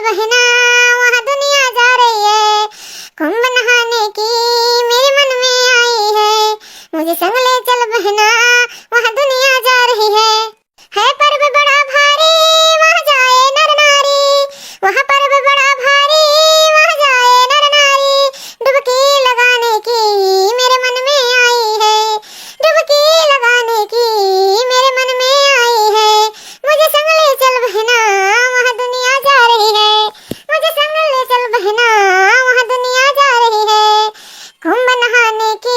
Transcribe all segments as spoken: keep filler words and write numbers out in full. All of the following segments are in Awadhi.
बहना, वहाँ दुनिया जा रही है, कुंभ नहाने की मेरे मन में आई है। मुझे संग ले चल बहना, वहाँ दुनिया जा रही है। है पर्व बड़ा भारी, वहाँ जाए नर नारी, वहाँ पर्व बड़ा भारी, वहाँ जाए नर नारी। डुबकी लगाने की मेरे मन में आई है, डुबकी लगाने की मेरे मन में आई है। मुझे संग ले चल बहना, वहाँ दुनिया जा रही है। मुझे संग ले चल बहना, वहाँ दुनिया जा रही है। कुंभ नहाने की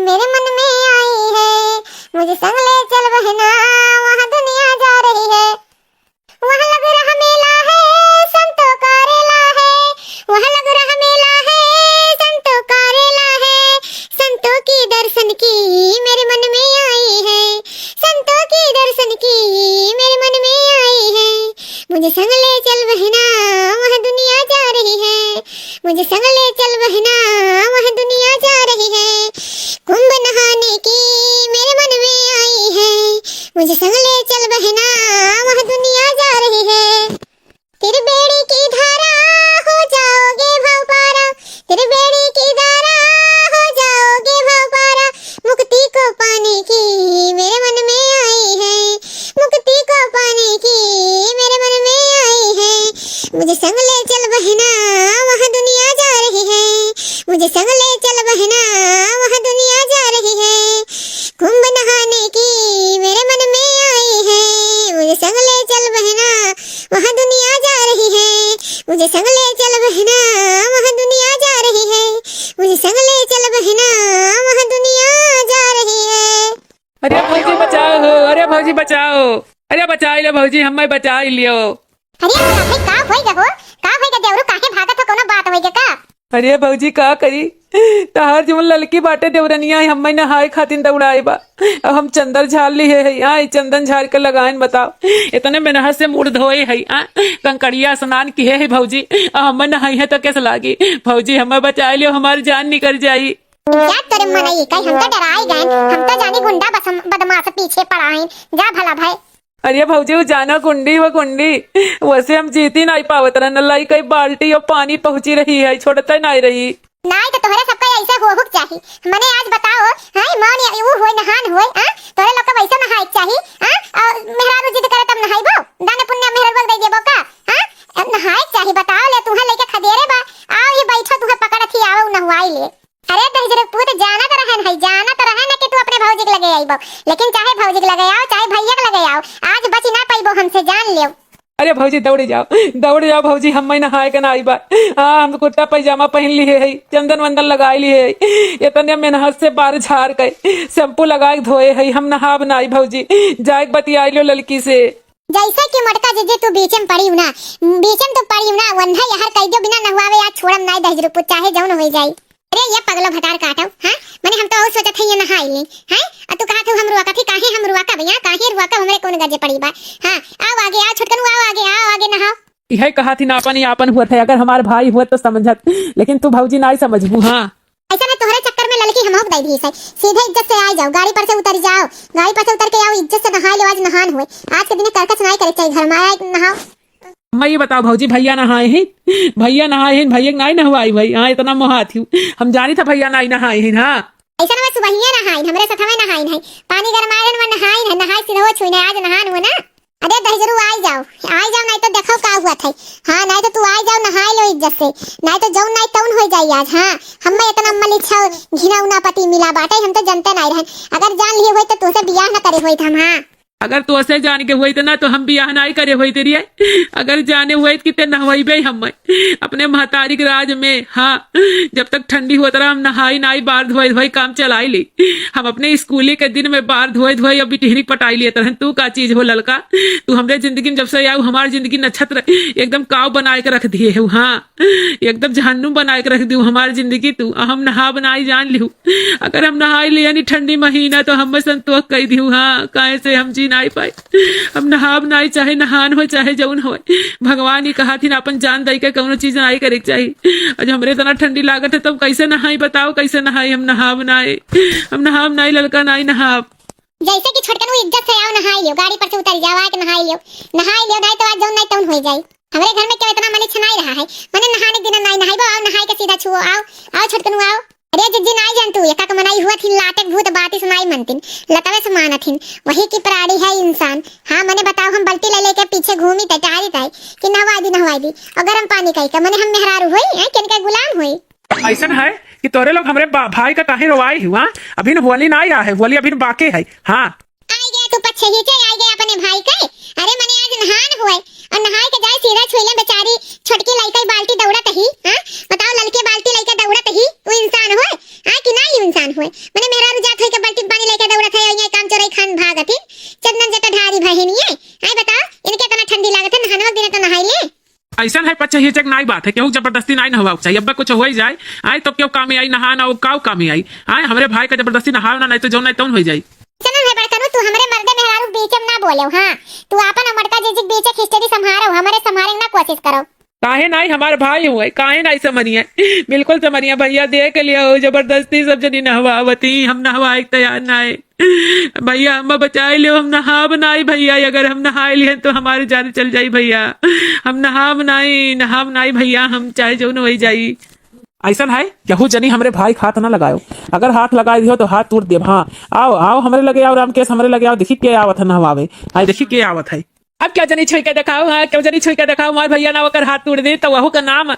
मेरे मन में आई है। मुझे संग ले चल बहना, वहाँ दुनिया जा रही है। वहाँ लग रहा मेला है, संतों का रेला है। वहाँ लग रहा मेला है, संतों का रेला है। संतों की दर्शन की मेरे मन में आई है, संतों की दर्शन की मेरे मन में आई है। मुझे संग ले चल बहना, वहाँ दुनिया जा रही है। मुझे संग ले चल बहना, वहाँ दुनिया जा रही है। कुंभ नहाने की मेरे मन में आई है। मुझे संग ले चल बहना, वहाँ दुनिया जा रही है। तेरी बेड़ी की धारा हो जाओगे भव पारा, तेरी बेड़ी की धारा हो जाओगे भव पारा। मुक्ति को पाने की मेरे मन में आई है, मुक्ति को पाने की मेरे मन में आई है। मुझे संग ले चल बहना, वहाँ दुनिया जा रही है। मुझे संग ले चल बहना, वहाँ दुनिया जा रही है। कुंभ नहाने की मेरे मन में आई है। मुझे संग ले चल बहना, वहाँ दुनिया जा रही है। मुझे संग ले चल बहना, वहाँ दुनिया जा रही है। मुझे संग ले चल बहना, वहाँ दुनिया जा रही है। अरे भौजी बचाओ हो, अरे भौजी बचाओ, अरे बचाई लो भौजी, हम्मे बचाई लियो। अरे भाई, का होई गा हो? का होई गा देवरू, काहे भागत हो? कौनो बात होई गा का? अरे भौजी का करी, तहार जवन ललकी बाटे देवरनिया, हम्मे नहाए खातिर दौड़ाए बा। अब हम चंदन झार लिहे है, आ चंदन झार के लगाइन बताओ। इतने मेहनत से मुड़ धोए है, आ कंकड़िया स्नान किहे है भौजी, अब हम्मे नहाई है तो कैसे लागी? भौजी हम्मे बचाए लियो, हमार जान निकल जाई। जा तोरे मनई, कहीं हम तो डराई गए, हम तो जानी गुंडा बसम-, बदमाश पीछे पड़ाइन। जा भला भाई। अरे भौजी, उ जाना गुंडी, उ गुंडी, वैसे हम जीती नाई पावत रहन, लाई कई बाल्टी और पानी पहुँची रही है, छोड़ते नाई रही। नाई तो तोहरे सबका ऐसे होहुक चाही। मने आज बताओ, हैं, मन या ऊ होय, नहान होय, हाँ? तोहरे लोग का वैसे नहाए के चाही, हाँ? और मेहरारू जिद करे तब नहाइबो? दान पुण्य मेहरारू दे देबो का? हाँ? अब नहाए के चाही, बताओ ले, तुहे लेके खदेरे बा, आओ ये बैठो, तुहे पकड़त ही, आओ नहवाई ले। अरे दहिजरू पूत, जानत रहन है, जानत रहन है कि तू अपने भौजी के लगे आइबो, लेकिन चाहे भौजी के लगे आओ, चाहे भैया के लगे आओ, आज बची ना पाइबो हमसे, जान लेव। अरे भौजी, दौड़े जाओ, दौड़े जाओ भौजी, हम्मे नहाए के ना आइबा। हाँ, हम कुर्ता पैजामा पहन लिहे है, चंदन वंदन लगाए लिहे है, इतने मेहनत से बार झार के shampoo लगाए के धोए है, हम नहाब नाई भौजी, जाए के बतियाई लो ललकी से। जैसे कि मोटका जीजी तू बीचे में पड़ी हूँ ना, बीचे में तू पड़ी हूँ ना, वन्हा यार कह दियो बिना नहवावे आज छोड़म नाई दहिजरू पूत, चाहे जौन होई जाई। अरे ये पगलो भतार काटो, हाँ? मने हम तो और सोचत है ये नहाई ली, हैं? आ तू कहत हो हम रुआ कथी, काहे हम रुआ का भैया, काहे रुआ का, हमरे कौन गजे पड़ी बा? हाँ, आओ आगे, आओ छोटकन, आओ आगे, आओ आगे नहाओ। इहे कहत ही ना, आपन ही आपन हुअत है, अगर हमार भाई हुअत तो समझत, लेकिन तू भौजी नाई समझबू, हाँ। ऐसा में तोहरे चक्कर में ललकी हम दे दी से, सीधे इज्जत से आ जाओ, गाड़ी पर से उतर जाओ, गाड़ी पर से उतर के आओ, इज्जत से नहाए लो, आज नहान हुए, आज के दिन करकस नाई करे चाहिए, घर में आए नहाओ। अम्मा, ये बताओ भौजी, भैया नहाए हैं? भैया नहाए हैं, भैया के नाई नहवाई भाई? हाँ, इतना मोहात हूँ, हम जानी था भैया नाई नहाए हैं। हाँ, ऐसा ना, सुबहिया नहाइन, हमरे सथवे नहाइन है, पानी गरमाए रहन, वह नहाइन है, नहाए सिरहो छुइन है, आज नहान हुआ ना। अरे दहिजरू, आई जाओ, आई जाओ, नाई तो देखो का हुआ था। हाँ, नाई तो तू आई जाओ, नहाए लो इज्जत से, नाई तो जौन नाई तौन हो जाई आज। हाँ, हम्मे इतना मलिच्छा घिनौना पति मिला बाटे, हम तो जनते नाई रहन, अगर जान लिए होई तो तुमसे बियाह ना करे होई हम। हाँ, अगर तोसे जान के होइत ना, तो हम बियाह नाई करे होइत रिये। अगर जाने होइत कि ते नहवइबे हम्मे अपने महतारी के राज में, हाँ, जब तक ठंडी होत रहा, हम नहाई नाई, बार धोए धोए काम चलाई ली। हम अपने स्कूली के दिन में बार धोए धोए अब बिटिहरी पटाई लिए तरहन। तू का चीज हो ललका? तू हमरे जिंदगी में जब से आऊ, हमार जिंदगी नक्षत्र एकदम काव बनाए के रख दिए हो। हाँ, एकदम जहन्नुम बनाए के रख दियो हमार जिंदगी तू। आ हम नहाब नाई, जान लिहू। अगर हम नहाई ले यानी ठंडी महीना तो हम संतोष कई दिहू। हाँ, काहे से हम जी नाई पाई। हम नहाब नाई, चाहे नहान हो, चाहे जौन हो। भगवान ही कहा थी ना, अपन जान दई के कौनो चीज नाई करे के चाही। आज हमरे इतना ठंडी लागत है, तब कैसे नहाई बताओ, कैसे नहाई? हम नहाब नाई, हम नहाब नाई, ललका नाई नहाब। जैसे कि छोटकन वो इज्जत से आओ, नहाई लियो, गाड़ी पर से उतर जाओ, आके नहाई लियो, नहाई लियो, नाई तो आज जौन नाई तौन हो जाई। हमरे घर में केउ इतना मने छनाई रहा है? मने नहाने के दिन नाई नहाइबो, आओ नहाए के सीधा छुओ, आओ, आओ छोटकनू आओ। अरे जिज्जी नाई जानतू, एका के मनई हुआ थिन लाटे के भूत बाती सुनाई मनतिन, लतवे से मानत हिन, वही की प्राणी है इंसान। हाँ मने बताओ, हम बल्टी ले लेके पीछे घूमी तय, टहरी तय कि नहवाई दी, नहवाई दी, और गरम पानी कही का मने हम मेहरारू होई, हैं, केनके गुलाम होई? ऐसन है कि तोरे लोग हमरे बा-, भाई का काहे रोवाए हुआ? अभी न होली ना आया है, होली अभी न बाकी है। हाँ। आई गया तू पच्छे ही के, आई गया अपने भाई के। अरे मने आज नहान हुए, और नहाए के जाए सीधा छुइले बेचारी छोटकी लइका बाल्टी दौड़त ही। हाँ, बताओ ललके बाल्टी लइका दौड़त ही, वो इंसान होए? हाँ कि ना ही इंसान होए? मने मेहरारू जात होई के बाल्टी पानी लइका दौड़त है, और ये काम चोरई खान भागत ही। चंदन जटा ढारी बहिनी है। आई बताओ, इनके इतना ठंडी लागत है, नहानवा के दिन तो नहाई ले। ऐसन है पच्छे ही चेक नाई बात है, केहू जबरदस्ती नाई नहवाओ चाहिए। अब कुछ हो ही जाए, आए तो क्यों काम में आई नहान, और काऊ काम में आई? आए हमरे भाई का जबरदस्ती नहाओ ना, नहीं तो जो नहीं तौन हो जाए। सुनो है बड़कनू, तू हमरे मर्दे मेहरारू के बीच में ना बोले, हाँ, तू आपन अमरका जीजी के बीच हिस्ट्री संभारो, हमरे संभारे ना कोशिश करो। काहे नाई हमार भाई हुए, काहे नाई समझिए? बिल्कुल समझिए भैया, देख लिया हो, जबरदस्ती सब जनी नहवावती, हम नहवाए के तैयार नाई। भैया हम बचाए लियो, हम नहाब नाई भैया, अगर हम नहाए लिए तो हमारी जान चल जाई भैया, हम नहाब नाई, नहाब नाई भैया, हम चाहे जौन हो जाई। ऐसन है, केहू जनी हमरे भाई के हाथ ना लगायो, अगर हाथ लगाए दियो तो हाथ तोड़ देब। हाँ, आओ, आओ हमरे लगे आओ रामकेश, हमरे लगे आओ, देखी के आवत है नहवावे, आई देखी के आवत है। अब केहू जनी छुई के देखाओ, हाँ, केहू जनी छुई के देखाओ, हमार भैया ना ओकर हाथ तोड़ दे, तो वहू का नाम,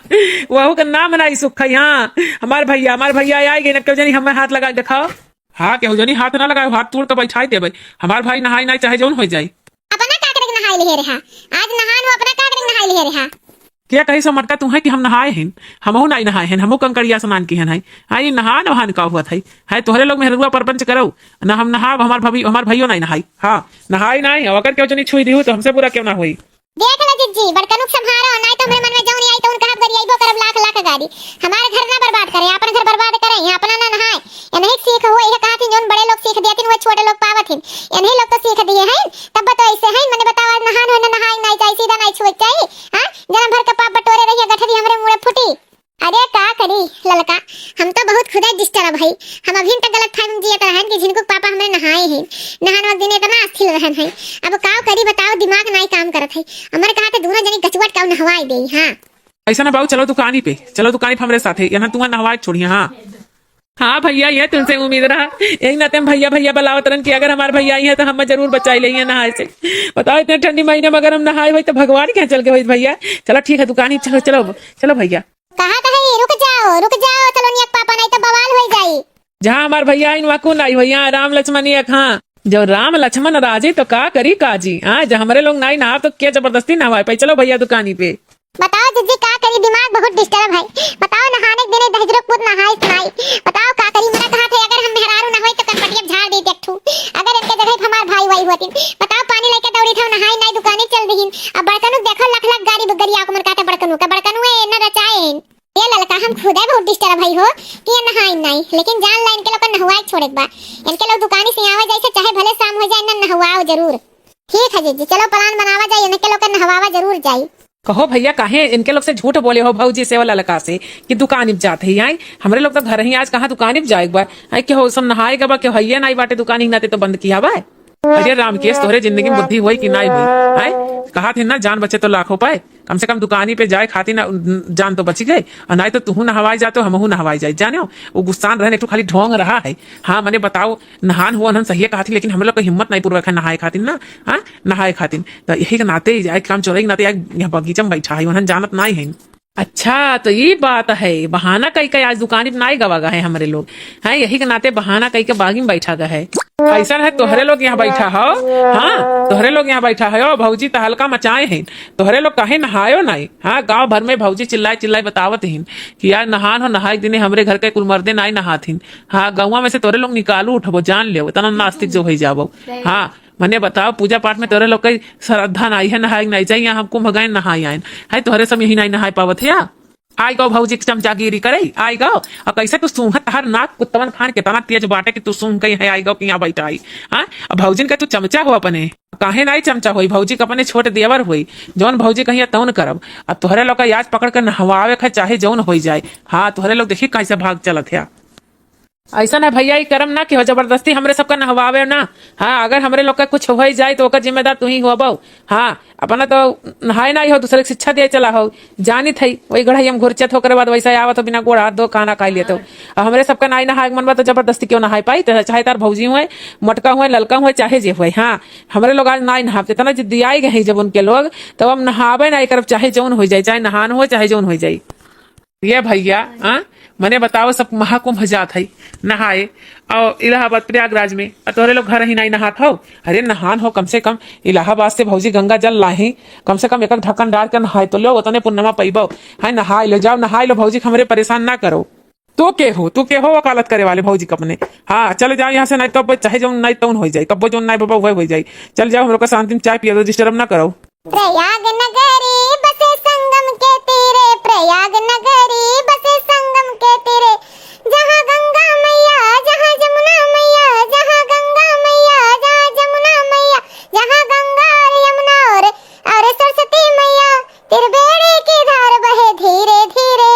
वहू का नाम ना सुख है। हाँ, हमार भैया, हमार भैया आई गई ना, केहू जनी हमें हाथ लगा के देखाओ। हाँ, केहू जनी हाथ ना लगाओ, हाथ तोड़ के बैठाई देबे। हमार भाई नहाई नाई चाहे जौन हो जाई। अपना का करे के नहाई लिहे रहा? आज नहान हो, अपना का करे के नहाई लिहे रहा? क्या कही समरका तू है कि हम नहाए हैं? हमहू नाई नहाए हैं, हमहू कंकड़िया स्नान की हैं। आई नहान वहान का हुआ था? है तोहरे लोग मेहरुआ परपंच करो, ना हम नहाब, हमार भाभी, हमार भाइयों नाई नहाई। हाँ, नहाई नाई, अगर केहू जनी छुई दिहू तो हमसे बुरा क्यों ना होई? देख लो जिज्जी, बड़कनुक संभारो, नाई तो हमरे मन में जौन आई तो उनका हम गरियाइबो करब लाख लाख गारी। हमारे घर ना बर्बाद करे, अपन घर बर्बाद करे, यहाँ अपना ना नहाए। इन्हीं सीख हो, यह कहा थी जौन बड़े लोग सीख दिया थी, वह छोटे लोग पावत हिन। इन्हीं लोग तो सीख दिए हैं, तब तो ऐसे हैं, मने बताओ आज नहान हो ना नहाए, नाई चाहिए, सीधा नाई छुए चाहिए। हाँ, जन्म भर का पाप बटोरे रहिए, गठरी हमरे मुड़े फूटी। अरे का करी ललका, हम तो बहुत खुदा disturb है। हम अभी तक गलत फहमी में जियत रहन कि झिनकू के पापा हमरे नहाए हैं, नहान वाले दिन इतना अस्थिर रहन है। अब का करी बताओ, दिमाग नाई काम करत है। हमरे कहा थे दोनों जनी गचुअट का नहवाए दे। हाँ। ऐसा ना बाबू, चलो दुकानी पे, चलो दुकानी पे हमरे साथे, यहाँ तुआ नहवाए छोड़िए। हाँ। हाँ भैया, ये तुमसे उम्मीद रहा। यही नाते हम भैया भैया बुलावत रहन कि अगर हमार भैया आई है तो हम जरूर बचाई लेंगे नहाए से। बताओ इतने ठंडी महीने में अगर हम नहाए होई तो भगवान के यहाँ चल के होई भैया। चलो ठीक है दुकानी, चलो चलो चलो भैया। कहा तो है, रुक जाओ, रुक जाओ, चलो नियक पापा, नहीं तो बवाल हो जाई। जहाँ हमार भैया आइन, वहाँ कौन आई भैया? राम लक्ष्मण एक, हाँ, जब राम लक्ष्मण राजी तो का करी काजी। हाँ, जब हमरे लोग नाई नहाब तो क्या जबरदस्ती नहवाए पाई? चलो भैया दुकानी पे। बताओ जिज्जी का करी, दिमाग बहुत disturb है। बताओ नहाने के दिन दहिजरो पूत नहाए नाई। बताओ का करी, मना कहा थे अगर हम मेहरारू ना होई तो कनपटिया झाड़ दे एक ठू। अगर इनके जगह पे हमार भाई वाई होती। बताओ पानी लेके दौड़ी था, नहाई नाई दुकानी चल दीहिन। अब बड़कनू देखो लख लख गाड़ी गरिया को मन काटे बड़कनू का, बड़कनू ए न रचाए हैं। ए ललका, हम खुदे बहुत disturb भई हो कि ये नहाई नाई, लेकिन जान ला इनके लोग का नहवाए छोड़े के बा। इनके लोग दुकानी से आवे जैसे चाहे भले शाम हो जाए ना, नहवाओ जरूर। ठीक है जीजी, चलो plan बनावा जाए, इनके लोग का नहवावा जरूर जाई। कहो भैया, काहे इनके लोग से झूठ बोले हो भौजी से, वो ललका से कि दुकानी पे जात है? आई हमरे लोग तो घर ही, आज कहाँ दुकानी पे जाए एक बार? आई के हो सब नहाए के बा, के हइये नाई बाटे दुकानी के नाते तो बंद किया बा। अरे रामकेश, तोहरे जिंदगी में बुद्धि होई कि नाई होई? आय, कहा थे ना, जान बचे तो लाखों पाए। कम से कम दुकानी पे जाए खातिर ना, जान तो बची गए। और नाई तो तुहू नहवाई जाते हो, हमहू नहवाई जाए। जाने हो, वो गुस्सान रहने, एक ठो खाली ढोंग रहा है। हाँ, मने बताओ, नहान हुआ हन सही कहा थी, लेकिन हम लोग का हिम्मत नहीं पूर्वक है नहाए खातिर ना, हाँ, नहाए खातिर। तो यही के नाते, जाए काम चोरई के नाते, आए यहाँ बगीचा में बैठा है, उन्हन जानत नाई है। अच्छा, तो ई बात है, बहाना कई के आज दुकानी पे नाई गवा गा है हमरे लोग, हैं, यही के नाते बहाना कई के बागी में बैठा गा है। ऐसा है, तोहरे लोग यहाँ बैठा हो, हाँ, तोहरे लोग यहाँ बैठा हो, भौजी तहलका मचाए हैं, तोहरे लोग काहे नहायो नाई? हाँ, गांव भर में भौजी चिल्लाए चिल्लाए बतावत हैं कि यार नहान हो, नहाए के दिने हमरे घर के कुल मर्दे नाई नहाथिन। हाँ, गौवा में से तोहरे लोग निकालू उठबो, जान लेव, इतना नास्तिक जो हो जाबो। हाँ, मने बताओ, पूजा पाठ में तोरे लोग के श्रद्धा नाई है, नहाए के नाई चाहिए, हम कुंभ गए नहाए आए, है तोहरे सब यही नाई नहाए पावत है। आई गो भौजी के चमचागिरी करे, आई गो। और कैसे तू सूंघत, हर नाक कुत्तवन खान कितना तेज बाटे कि तू सूंघ गई है, आई गो कि यहाँ बैठा आई। हाँ, अब भौजिन का तू चमचा हो अपने, काहे नाई चमचा होई, भौजी का अपने छोट देवर होई, जौन भौजी कहिया तौन करब। अब तोहरे लोग का आज पकड़ के नहवावे के चाहे जौन होई जाए। हाँ, तोहरे लोग देखी कैसे भाग चलत है। ऐसा ना भैया, ई करम ना कि हो जबरदस्ती हमरे सबका नहवावे ना। हाँ, अगर हमरे लोग का कुछ होइ जाए तो ओकर जिम्मेदार तू ही होबो। हाँ, अपना तो नहाए ना हो, दूसरे के शिक्षा दिए चला हो। जानित है, वही गढ़ाई हम घुरचत होकर बाद वैसा आवत हो, बिना गोड़ हाथ धो खाना खाई लेत हो। अब हमरे सबका नाई नहाए के मन बा तो जबरदस्ती क्यों नहाए पाई? तो चाहे तार भौजी हुए, मोटका हुए, ललका हुए, चाहे जे हुए। हाँ, हमरे लोग आज नाई नहावे, इतना जिद्दी आई गए हैं जब उनके लोग, तब हम नहावे ना करब, चाहे जौन हो जाए, चाहे नहान हो, चाहे जौन हो जाए। ये भैया, हाँ, मने बताओ, सब महाकुंभ जात है नहाए, और इलाहाबाद प्रयागराज में, और तोहरे लोग घर ही नहीं नहात हो। अरे नहान हो, कम से कम इलाहाबाद से भौजी गंगा जल लाही, कम से कम एक एक ढक्कन डार के नहाए तो लो, उतने पुण्यमा पैबो। हाँ, नहाए लो, जाओ नहाए लो भौजी, हमरे परेशान ना करो। तू के हो, तू के हो वकालत करे वाले भौजी के अपने? हाँ, चले जाओ यहाँ से, नहीं तो अब चाहे जौन नहीं तौन हो जाए, कब्बो जौन नहीं बाबा वह हो जाए। चल जाओ, हम लोग का शांति में चाय पिया दो, डिस्टर्ब ना करो। प्रयाग नगरी बसे संगम के तीरे, प्रयाग नगरी बसे संगम के तीरे, जहाँ गंगा मैया, जहाँ जमुना मैया, जहाँ गंगा मैया, जहाँ जमुना मैया, जहाँ गंगा और यमुना और, और सरस्वती मैया, त्रिवेणी की धार बहे धीरे धीरे,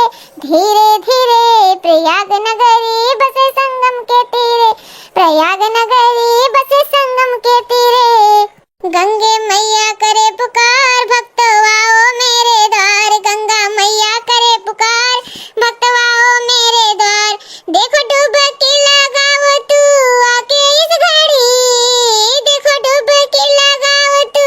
धीरे धीरे। प्रयाग नगरी बसे संगम के तीरे, प्रयाग नगरी बसे संगम के तीरे। गंगे मैया करे पुकार, भक्तो आओ मेरे द्वार। गंगा मैया करे पुकार, भक्तो आओ मेरे द्वार। देखो डुबकी लगाओ तू आके इस घड़ी, देखो डुबकी लगाओ तू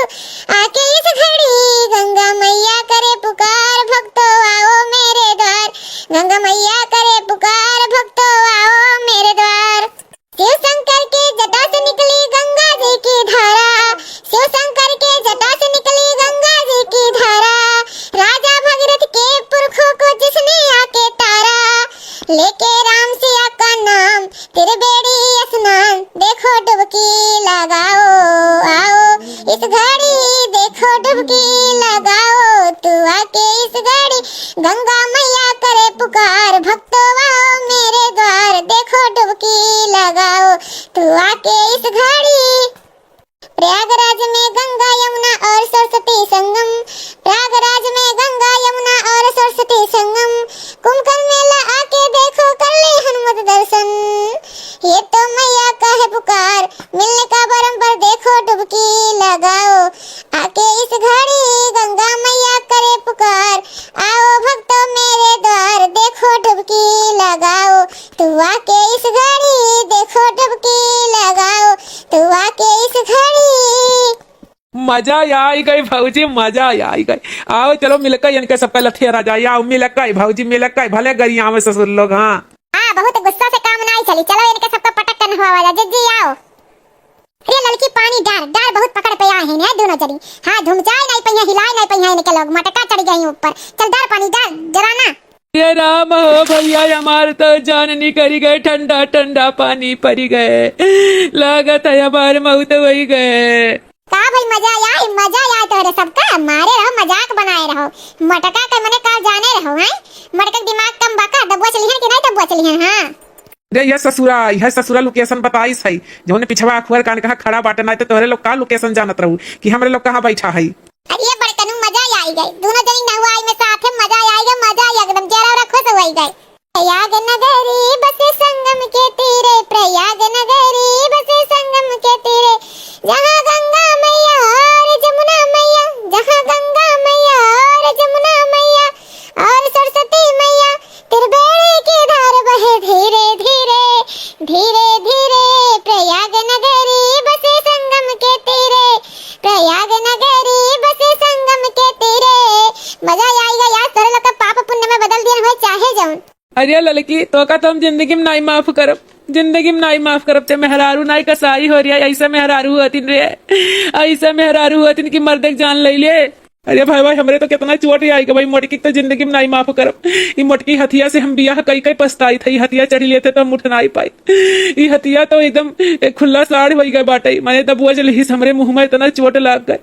आके इस घड़ी। गंगा मैया करे पुकार, भक्तो आओ मेरे द्वार। गंगा मैया करे पुकार, भक्तो आओ मेरे द्वार। शिव शंकर के जटा से निकली गंगा जी की धारा, शिव शंकर के जटा से निकली गंगा जी की धारा। राजा भगीरथ के पुरखों को जिसने आके तारा, लेके राम सिया का नाम, त्रिवेणी स्नान। देखो डुबकी लगाओ, आओ इस घड़ी, देखो डुबकी लगाओ तू आके इस घड़ी। गंगा मैया करे पुकार, भक्तों आओ मेरे द्वार। देखो डुबकी लगाओ तू आके इस घड़ी। प्रयागराज में गंगा यमुना और सरस्वती संगम, प्रयागराज में गंगा यमुना और सरस्वती संगम। कुंभकर्ण मेला आके देखो, कर ले हनुमत दर्शन। ये तो मैया का है पुकार, मिलने का बारंबार, देखो डुबकी लगाओ आके इस घड़ी। गंगा मैया करे पुकार, आओ भक्तों मेरे द्वार। देखो डुबकी लगाओ तू आके इस घड़ी, देखो डुबकी लगाओ तू आके इस घड़ी। मजा आई गई भौजी, मजा आई गई। आओ चलो मिलकर इनके सबका लठिया राजा, आओ मिलकर भौजी, मिलकर भले गरियावे ससुर लोग। हाँ, हाँ, बहुत गुस्सा से काम नाई चली, चलो इनके सबका पटक के नहवावा जा। जिज्जी आओ। अरे ललकी, पानी डार, डार, बहुत पकड़ पे आए हैं दोनों जनी। हाँ, धुमचाए नाई पहिया, हिलाए नाई पहिया इनके लोग, मटका चढ़ गई ऊपर। चल डार पानी, डार, जरा ना। ये राम हो भैया, हमार तो जान निकल गए, ठंडा ठंडा पानी पड़ गए, लागत है हमार मौत हो गए। का भाई, मजा आए, मजा आए तोहरे सबका, मारे रहो, मजाक बनाए रहो। मटका के मने का जाने रहो, हैं? मटका के दिमाग कम बा का? दबुआ चलिहन कि नहीं दबुआ चलिहन? हाँ। अरे यह ससुरा, यह ससुरा location बताइस है, जौने पिछवा अखुअर कान कहाँ खड़ा बाटे, नहीं तो तोहरे लोग का location जानत रहू कि हमरे लोग कहाँ बैठा है। अरे ये बड़कनू, मजा आई गए, दोनों जनी नहुआई में साथे मजा आई गए, मजा आई एकदम, चेहरा वेहरा खुश हो गए। प्रयाग नगरी बसे संगम के तीरे, प्रयाग नगरी बसे संगम के तीरे, जहाँ गंगा मैया और जमुना मैया, जहाँ गंगा मैया और जमुना मैया और सरस्वती मैया, त्रिवेणी की धार बहे धीरे धीरे, धीरे धीरे। प्रयाग नगरी बसे संगम के तीरे, प्रयाग नगरी बसे संगम के तीरे। मजा आएगा यार, तोरे लोग का पाप पुण्य में बदल दिया हुआ चाहे जौन। अरे ललकी, तोका तो हम जिंदगी में नाई माफ करब, जिंदगी में नाई माफ करब। ते मेहरारू नाई कसाई हो रिया, ऐसा मेहरारू होतिन रे, ऐसा मेहरारू होतिन कि मर्दे के जान ले ले। अरे भाई, भाई, हमरे तो कितना चोट आई कि भाई, मोटकी के तो जिंदगी में नाई माफ करब। ई मोटकी हथिया से हम बियाह कई कई पछताई थे, ई हथिया चढ़ी लेते तो हम उठ नाई पाई। ई हथिया तो एकदम एक खुला साड़ होई गए बाटे, माने दबुआ जल हिस हमरे मुंह में इतना चोट लाग गए,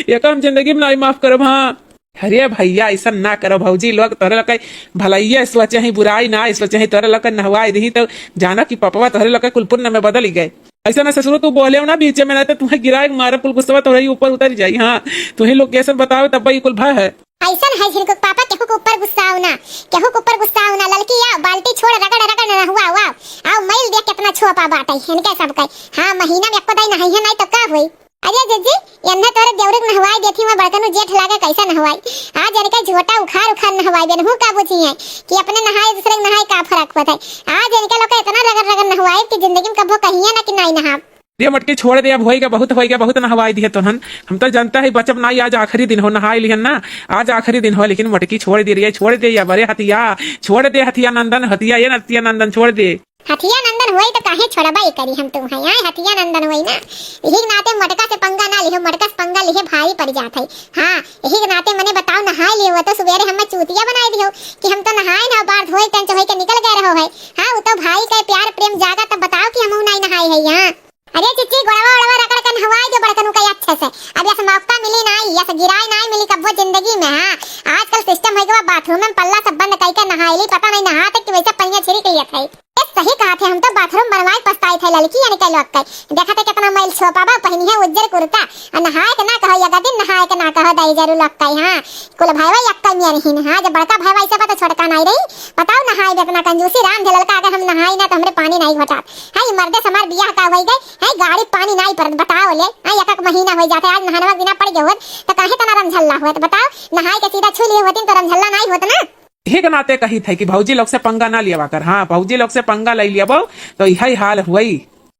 एका हम जिंदगी में नाई माफ करब। हाँ। अरे भैया, ऐसा ना करो भौजी लोग, तोहरे लोग के भलैया सोचे ही, बुराई ना सोचे ही, तोहरे लोग के नहवाई दही तो जाना कि पपवा तोहरे लोग के कुल पुण्य में बदल गए। ऐसा ना ससुरो तू बोले ना बीच में, ना तो तुम्हें गिराए मारब, कुल गुस्सा तोहरे ही ऊपर उतर जाई। हाँ, तुम्हें location बताओ तब भाई कुल भय है। ऐसा है झिनकुक पापा, केहू के ऊपर गुस्सा आओ ना, केहू के ऊपर गुस्सा आओ ना। ललकी आओ, बाल्टी छोड़, रगड़ रगड़ नहुआ, आओ, आओ, आओ, मैं छोपा बाटे इनके सबके। हाँ, महीना में एको दाई नहाई है, नाई तो का होई? अरे जिज्जी, एन्हे तोरे देवरुक नहवाई देथी, मैं बड़कनू जेठ लागे कैसे नहवाई। आज इनके झोटा उखाड़ उखाड़ नहवाई बेन, हूँ का बुझी है कि अपने नहाए दूसरे के नहाए का फर्क होत है। आज इनके लोग के इतना रगड़ रगड़ नहवाई कि जिंदगी में कभो कहिए ना कि नाई नहाब। दे मटकी छोड़ दे, अब होइगा बहुत, होइगा बहुत नहवाई दिहे तोहन। हम तो जानता है बचब नाई, आज आखिरी दिन हो, नहाई लिहन ना, आज आखिरी दिन हो, लेकिन मटकी छोड़ दे रे, छोड़ दे या बड़े हथिया, छोड़ दे हथिया नंदन, हथिया ये हथिया नंदन छोड़ दे। हथिया नंदन होई तो काहे छोड़बा ई करी हम तुम है, आए हथिया नंदन होई ना। यही के नाते मटका से पंगा ना लिहो, मटका से पंगा लिहे भारी पड़ जात है। हाँ, यही के नाते मने बताओ नहाई लिहो तो सुबेरे हमें चूतिया बनाई दिहो कि हम तो नहाए ना, बार धोए टंच होई के निकल गए रहो है। हाँ, वो तो भाई के प्यार प्रेम जागा तब बताओ कि हम नाई नहाए है यहाँ। अरे चिच्ची, गोड़वा ओड़वा रगड़ के नहवाई दे बड़कनू का अच्छे से। अब यस मौका मिली नाई, यस गिराई नाई मिली कब्बो जिंदगी में। हाँ, आजकल सिस्टम है कि बाथरूम में पल्ला सब बंद करके नहाई ली, पता नहीं नहाते कि वैसे पहिया छिड़क लिया था। ये सही कहा थे, हम तो बाथरूम बनवाए पछताए थे लड़की यानी के लोग के। देखा थे कितना मैल छोपा बा, पहनी है उज्जर कुर्ता, आ नहाए के ना कहो, यगा दिन नहाए के ना कहो, दाई जरूर लोग के। हाँ, कुल भाईवा यक्का मिया रहीन। हाँ, जब बड़का भाईवा ऐसे बा तो छोटका नाई रही। बताओ, नहाए बे इतना कंजूसी, राम झेलल का अगर हम नहाई ना तो हमरे पानी नाई घोटात। है, ई मर्दे से हमार बियाह का होई गए, है, गाड़ी पानी नाई परत, बताओ ले। हाँ, एक एक महीना होई जाते, आज नहानवा के दिना पड़ गए होत, तो काहे तना रमझल्ला होत, बताओ, नहाए के सीधा छू लिए होतिन तो रमझल्ला नाई होत ना। यही के नाते कही थे कि भौजी लोग से पंगा ना लियावा कर। हाँ, भौजी लोग से पंगा ले लियाबो तो यही हाल हुई।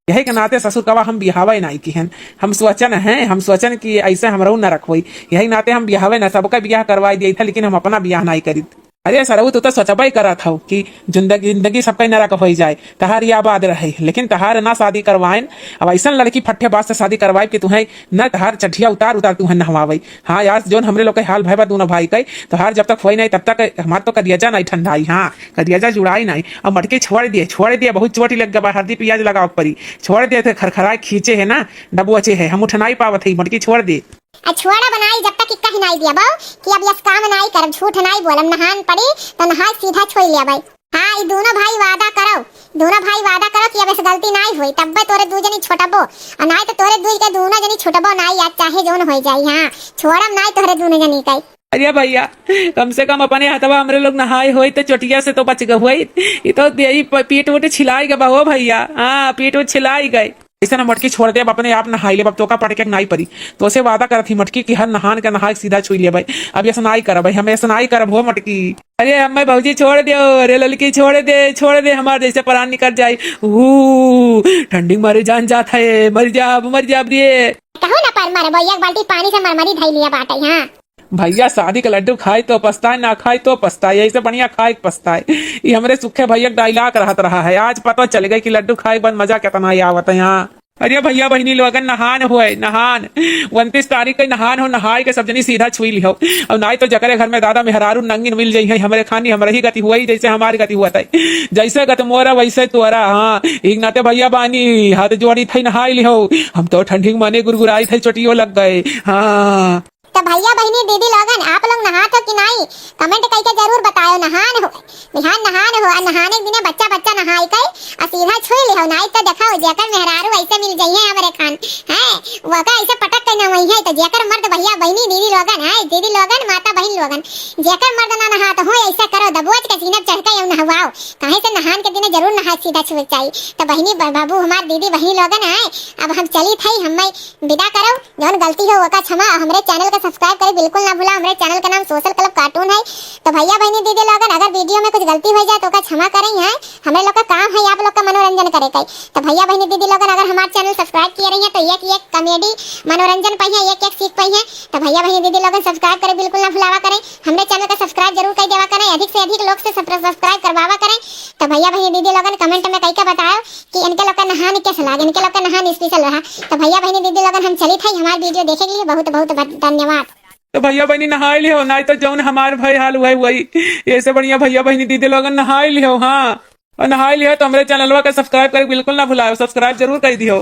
यही के नाते ससुर कवा हम बियाहवे नाई किहन। हम सोचन हैं, हम सोचन कि ऐसे हमरो न रखवई। यही नाते हम बियाहवे ना, सबका बियाह करवाई दिया था, लेकिन हम अपना बियाह नाई करित। अरे सरऊ, तू तो सोचबे करत हौ कि जिंदगी, जिंदगी सबका नरक होई जाए, तहार ये आबाद रहे, लेकिन तहार ना शादी करवाएन। अब ऐसन लड़की फट्ठेबाज से शादी करवाए कि तुहें न तहार चड्ढिया उतार उतार तुहें नहवावे। हाँ यार, जोन हमरे लोग के हाल भय बा दोनों भाई के, तोहार जब तक होई नहीं तब तक हमार तो कलियजा नहीं ठंडाई। हाँ, कलियजा जुड़ाई नहीं। अब मटकी छोड़ दिए, छोड़ दिए, बहुत चोट लग गया बा, हल्दी प्याज लगाओ परी। छोड़ दिए थे, खरखराए खींचे है ना, दबोचे है, हम उठ नहीं पावत है, मटकी छोड़ दिए। आ छोड़ा बनाई जब तक इक्का ही नाई दिया बहू कि अब यस काम नाई करब, झूठ नाई बोलम, नहान पड़ी तो नहाए सीधा छोई लिया भाई। हाँ, ई दोनों भाई वादा करो, दोनों भाई वादा करो कि अब यस गलती नाई होई, तब्बे तोरे दू जनी छोटबो, आ नाई तो तोरे दू के दोनों जनी छुटबो नाई, आज चाहे जौन होई जाई। हाँ, छोड़म नाई तोहरे दोनों जनी के। अरे भैया, कम से कम अपने हथवा हमरे लोग नहाए होई तो चोटिया से तो बच गए होई। ई तो यही प-, पीठ उठ छिलाई गबा हो भैया। हाँ, पीठ उठ छिलाई गए। ऐसे ना मटकी छोड़ दे, अब अपने आप नहाई ले, अब तोका पटके के नाई परी। तो से वादा करत ही मटकी कि हर नहान के नहाए सीधा छुई ले भाई। अब ऐसा नाई करब भाई, हम ऐसा नाई करब हो मटकी। अरे अम्मा भौजी छोड़ दे, अरे ललकी छोड़ दे, छोड़ दे, हमार जैसे प्राण निकल जाए। ऊ, ठंडी मारे जान जात है, मर जाब, मर जाब रे। कहो ना पर मारे भैया, एक बाल्टी पानी से मरमरी धई लिया बाटे। हाँ। भैया शादी के लड्डू खाए तो पछताए, ना खाए तो पछताए, ऐसे बढ़िया खाए के पछताए। ये हमरे सुखे भैया के dialogue रहत रहा है। आज पता चल गई कि लड्डू खाए के बाद मजा कितना ही आवत है। हाँ। अरे भैया बहिनी लोगन, नहान होए, नहान। उनतीस तारीख के नहान हो, नहाए के सब जनी सीधा छुई लिहो। और नाई तो जकरे घर में दादा मेहरारू नंगिन मिल जाई है, हमरे खानी हमरे ही गति हुई, जैसे हमारी गति हुआ था। जैसे गत मोरा वैसे तोरा। हाँ, एक नाते भैया बानी, हाथ जोड़ी थे, नहाई लिहो। हम तो ठंडी के माने गुरगुराई थे, चोटियो लग गए। हाँ। तो भैया बहिनी दीदी लोगन, आप लोग नहात हो कि नाई? Comment करके जरूर बतायो। नहान हो, बिहान नहान हो, आ नहाने के दिने बच्चा बच्चा नहाई के आ सीधा छुई लिहो। नाई तो देखो, जेकर मेहरारू ऐसे मिल जाइए हमरे खान, हैं, वका ऐसे पटक के नहवई है। तो जेकर मर्द भैया बहिनी दीदी लोगन है, दीदी लोगन, माता बहिन लोगन, जेकर मर्द ना नहात हो, ऐसे करो, दबोच के सीना चढ़ के यूं नहवाओ। काहे से नहान के दिने जरूर नहाए सीधा छुए के चाहिए। तो बहिनी ब-, बाबू हमार दीदी बहिनी लोगन है, अब हम चली थे, हमें विदा करो। जौन गलती हो ओका क्षमा, हमरे channel का subscribe करे बिल्कुल ना भूला। हमरे channel का नाम Social Club Cartoon है। तो भैया बहिनी दीदी लोगन, अगर video में कुछ गलती हो जाए तो ओका क्षमा करें। हैं, हमरे लोग का काम है आप लोग का मनोरंजन करे के। तो भैया बहिनी दीदी लोगन, अगर हमार channel subscribe किए रही हैं तो एक एक comedy मनोरंजन पाई है, एक एक सीख पाई है। तो भैया बहिनी दीदी लोगन subscribe करे बिल्कुल ना भुलावा करें। हमरे channel का subscribe जरूर कर देवा करें, अधिक से अधिक लोग से सब्र-, subscribe करवावा करें। तो भैया बहिनी दीदी लोगन comment में कई के बताओ कि इनके लोग का नहान कैसे लागे, इनके लोग का नहान special रहा। तो भैया बहिनी दीदी लोगन हम चली थे, हमार video देखे के लिए बहुत बहुत ब-, धन्यवाद। तो भैया बहिनी नहाई लिहो, नाई तो जौन हमार भाई हाल हुआ वही। ऐसे बढ़िया भैया बहिनी दीदी लोगन नहाई लिहो। हाँ, और नहाई लिहो तो हमरे channelवा का subscribe करे बिल्कुल ना भुलाओ, subscribe जरूर कर दिहो।